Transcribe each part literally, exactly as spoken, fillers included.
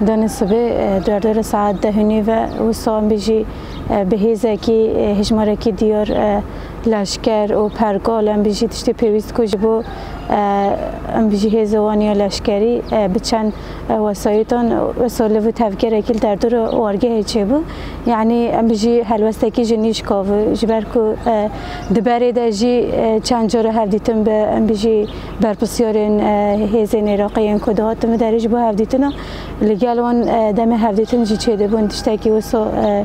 Danê sibê, e, derdora saet deh û nîv e, wisa em bijî, e, bi hêzekî, e, hejmarekî diyar, e, leşker û pergal, em bijî tiştê pêwîst ku ji bo, e, em bijî hêzê wan ya leşkerî, e, bi çend, e, wesayîtan, wisa liv û tevgerekî li derdora wargehê çêbû. Yanî em bijî helwestekî ji nîşka bû, ji ber ku, e, di berê de jî, e, çend cara hevdîtin bi, em bijî berpirsiyarên, e, hêzên Iraqî yên ku dihatin vê derê ji bo hevdîtina li gel wan, e, demê hevdîtin jî çêdibûn, tiştekî wisa, e,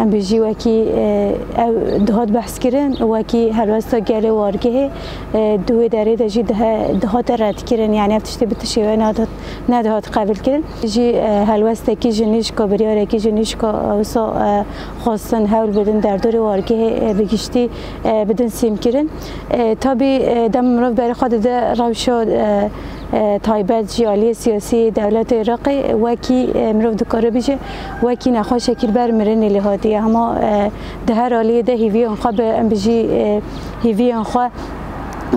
em bijî wekî, e, ew dihat behs kirin, wekî helwesta gelê wargehê, e, di wê derê de jî dihe-, dihate redkirin, yanî ev tiştê bi tu şêwe nedihat, nedihat qebûlkirin. Jî, e, helwestekî ji nîşka, biryarekî ji nîşka, e, wisa, e, xwestin hewl bidin derdorê wargehê, e, bi giştî, e, bidin sîmkirin. E, tabî, e, dem mirov berê xwe dide rewşa, e, e, taybet jî aliyê siyasî dewleta Iraqê wekî, e, mirov dikare bêje, wekî nexweşekî li ber mirinê lê hatiye. Hema, e, di her aliyê de hêviyên xwe bi, em bijî, e, hêviyên xwe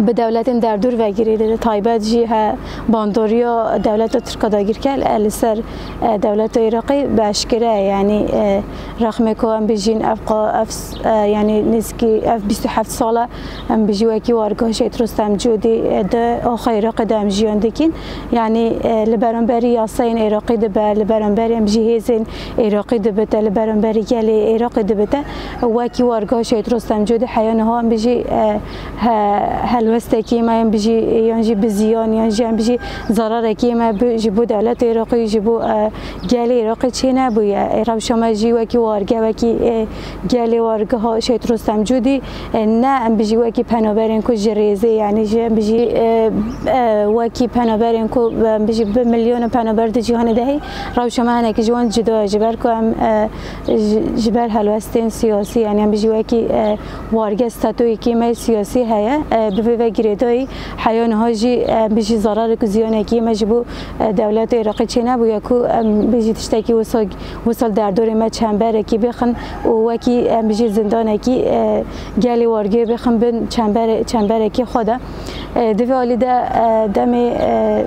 bi dewletên derdor vegirê de, taybet jî he bandoriya dewleta Tirka dagirker, e, li ser, e, dewleta Iraqê bi eşkere ye. Yanî, e, rexmê ku em bijîn ev qa-, ev s-, e, yanî nêzîkî ev bîst û heft sal e, em bijî wekî wargeha Şehîd Rostem Cûdî, e, di axa Iraqê de em jiyan dikîn. Yanî, e, li beramberî yasayên Iraqî dibe, li beramberî em bijî hêzên Iraqî dibite, li beramberî gelê Iraqê dibite. Wekî wargeha Şehîd Rostem Cûdî heya niha em bijî, e, he-, helwestekî me, em bijî, yan jî bi ziyan, yan jî em bijî zararekî me bi, ji bo dewleta Iraqê, ji bo, e, gelê Iraqê çênebûye. E, rewşa me jî wekî warge, wekî, e, gelê wargeha Şehîd Rostem Cûdî, e, ne em bijî wekî penaberên ku ji rêzê, yanî ji em bijî, e, e, wekî penaberên ku, e, em bijî bi milyonan penaber di cîhanê de heye. Rewşa me hinekî ji wan cuda ye, ji ber ku em, e, ji, ji ber helwestên siyasî, yanî em bijî wekî, e, warge, statuyekî me siyasî heye. E, bi vê ve girêdayî heya niha jî, e, em bijî zararek û ziyanekî me ji bo, e, dewleta Iraqê çênebûye ku em bijî tiştekî wisa, wisa li derdorê me çemberekî bixin û wekî em bijî zindanekî, e, gelê wargê bixin bin çembere-, çemberekî xwe de. E, di vê alî de, e, demê, e,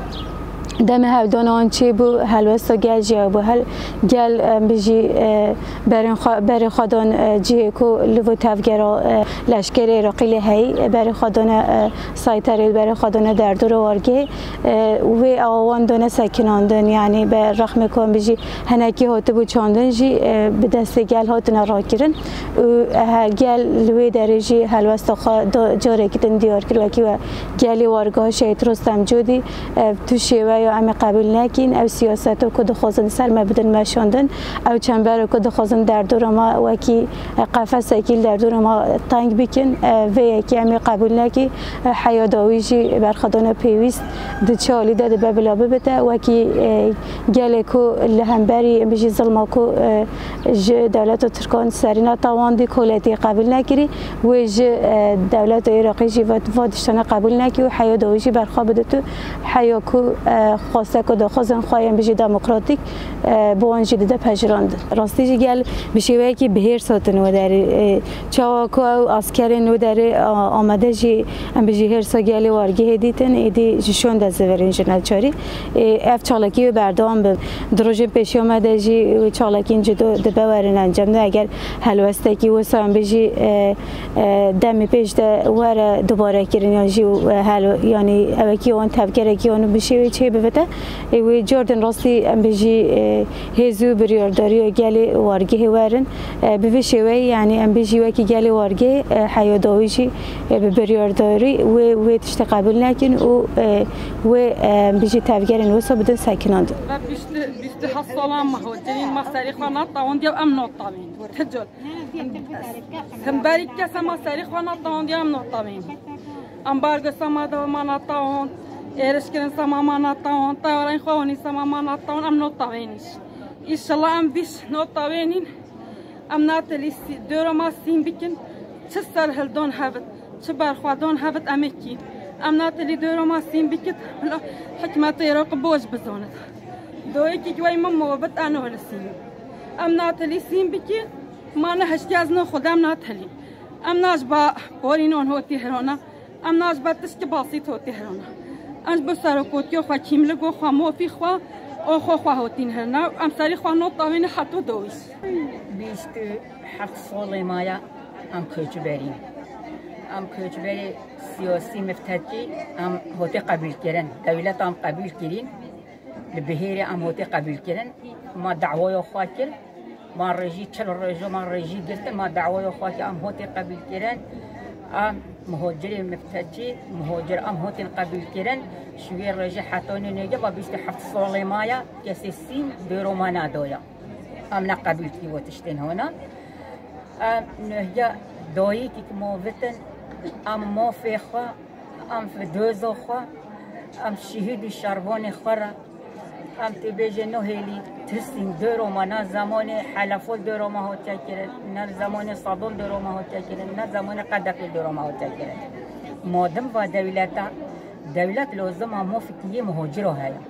demê hevdana wan çêbû, helwesta gel jî hebû. Hel-, gel, em bijî, e, berên xwe, berê xwe dan, e, cihê ku liv û tevgera, e, leşkerê Iraqî lê heyî, e, berê xwe dane, e, sayterê, berê xwe dane derdora wargehê, e, wê awa wan dane sekinandin. Yanî bi rexmê ku em bijî hinekî hatibû çandin jî, e, bi destê gel hatine rakirin. Û, e, gel li wê derê jî helwesta xwe da-, carekî din diyar kir, wekî we gelê wargeha Şehîd Rostem Cûdî. Ev tu şêweya em ê qebûl nekîn, ew siyaseta ku dixwazin li ser me bidin meşandin, ew çembera ku dixwazin derdora me wekî, e, qefesekî li derdora me teng bikin, e, vê yekê em ê qebûl nekî. E, heya dawî jî berxwedana pêwîst di çi alî de dibe bila bibite, wekî, e, gelê ku li hemberî, em bijî zilma ku, e, ji dewleta Tirkan serî neta wan dî koletî qebûl nekirî, wê ji, e, dewleta Iraqê jî va, va tiştane qebûl nekî û heya dawî jî berxwe bidit û heya ku, e, xweste ku daxwazin xwe yên bijî demokratîk, e, bi wan jî dide pejirandin. Rastî jî gel bi şêweyekî bi hêrs hatin wê derê. E, çawa ku ew askerên wê derê, a, amade jî, em bijî hêrsa gelê wargehê dîtin, êdî ji şûn de zivirîn ji neçarî. Ê, ev çalakî wê berdewam be. Di rojên pêşiya me de jî wê çalakiyên cuda dibe werin encam de. Eger helwestekî wisa em bijî, e, e, demê pêş de were dubare kirin yan jî, e, hel-, yanî ewekî wan tevgerekî wan bi şêwê çê bibite. Ê, wê cardin rastî em bijî, e, hêz û biryardariya gelê wargehê werin. E, bi vî şêweyî, yanî em bijî wekî gelê wargehê, e, heya dawî jî, e, bi biryardarî wê, wê tiştê qebûl nekin û, e, wê, e, em bijî tevgerên wisa bidin sekinandin. Ve bîst, bîst û heft salan me hot. Cenîn me serê xwe natawand ya em natawîn. Ti col. Hemberî kese me serê xwe natawand ya em natawîn. Ambargo sema da ma natawand. Êrişkirin sema ma natawand. Tayarên xwe honî sema ma natawand. Em natawîn iş. Înşallah em vîş natawênîn. Em natelî sî-, dora ma sîn bikin. Çi serhildan hevit, çi berxwedan hevit em ê kîn. Em natelî dora ma sîn bikit, bila hikmeta Iraq boş bizanit. Doyekî wey min movit eno li sîn. Em natelî sîn bikin, ma ne hiştiyaz ne xudem natelî. Em naş ba porînon hotî herona. Em naş ba tişkî basît hotî herona. Em ji bo serokotiyo xwe, kîmligo xwe, mofî xwe, Oxo xwe hotîn hene, em serî xwe nota wî ne heto dawî. Bîst û heft solê maye em koçberîn. Em koçberê siyasî miftetî em hotê qebûl kirin. Dewlet em qebûl kirîn. Li bihêrê em hotê qebûl kirin. Ma dawaya xwe kir. Ma rêjî çil rojo ma rêjî girtin, ma dawaya xwe kir, em hotê qebûl kirin. Em muhacirê miftetî, muhacir em hotên qebûl kirin. Ji wê rêjî heta nûnê ge ma bîst û heft solê maye kesê sîm dêro ma nedoya. Em neqebûl kî we tiştên hona. Em nûhge dayikî ki ma vitin, em mafê xwe, em fi doza xwe, em şehîd û şervanê xwe re, em tê bêjê nûhêlî tirsîn dêro ma, ne zemanê helefol dêro ma hatiye kirin, ne zemanê sadol dêro ma hatiye kirin, ne zemanê qedexê dêro ma hatiye kirin. Madim va dewleta, dewlet lozima mafekî yê muhaciro heye,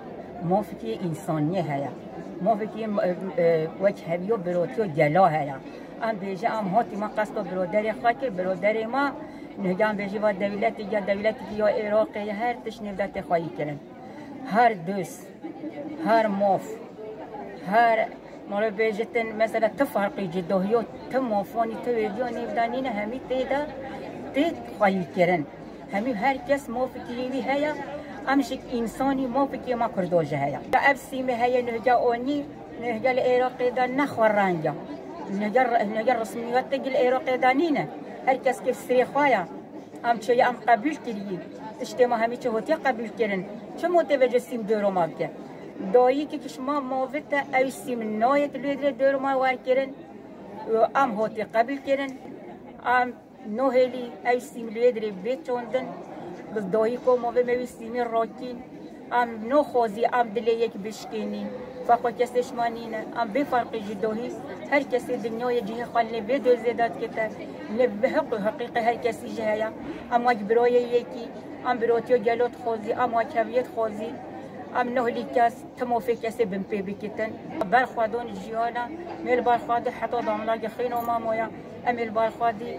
mafekî yê însaniyê heye, mafekî yê, e, e, wek heviyo birotiyo gela heye. Em bêje em hatî ma qesto biroderê xwe kir, biroderê ma nûhge em bêjî va dewletî ya, dewletî ya Iraqê ya, her tişt nêvde tê xweyî kirin. Her dost, her maf, her, mala bêjitin, mesela ti farqî cidahiyo, ti mafanî, ti wêdiyo nêvde nîne, hemî tê de tê xweyî kirin. Hemî her kes mafekî yê wî heye, em jî însanî mafekî ma Kurdo jî heye. Ya ev sîmê heye nûhge onî, nûhge li Iraqê de ne xwe reng e. Nûhge, nûhge resmiyetê li Iraqê de nîne. Her kes kê sirê xwe ye. Em çêye em qebûl kirî. Tiştê ma hemî çi hotiye qebûl kirin. Çi motê vece sîm dêro ma bike? Dayikê ki şima ma vite ew sîm nayê tu lê dirê dêro ma wer kirin. Em hotê qebûl kirin. Em nûhêlî ew sîm lê dirê bê çandin. Bi dayiko ma vê me wî sîmî rakîn. Em nûxwazî em dilê yek bişkênîn. Feqo kesê şima nîne. Em bê ferqî ji dohî her kesê dinyayê cihê xwe li vê dozê de dikete. Li bi heq û heqîqê her kesî jî heye. Em wek birayê yekî, em birotiyo gelo dixwazî, em wek heviyê dixwazî. Em nûhêlî kes, ti mofê kesê bin pê bikitin. Berxwedon jiyana, mêl berxwedî heta damla gixîno mamoya. Em mêl berxwedî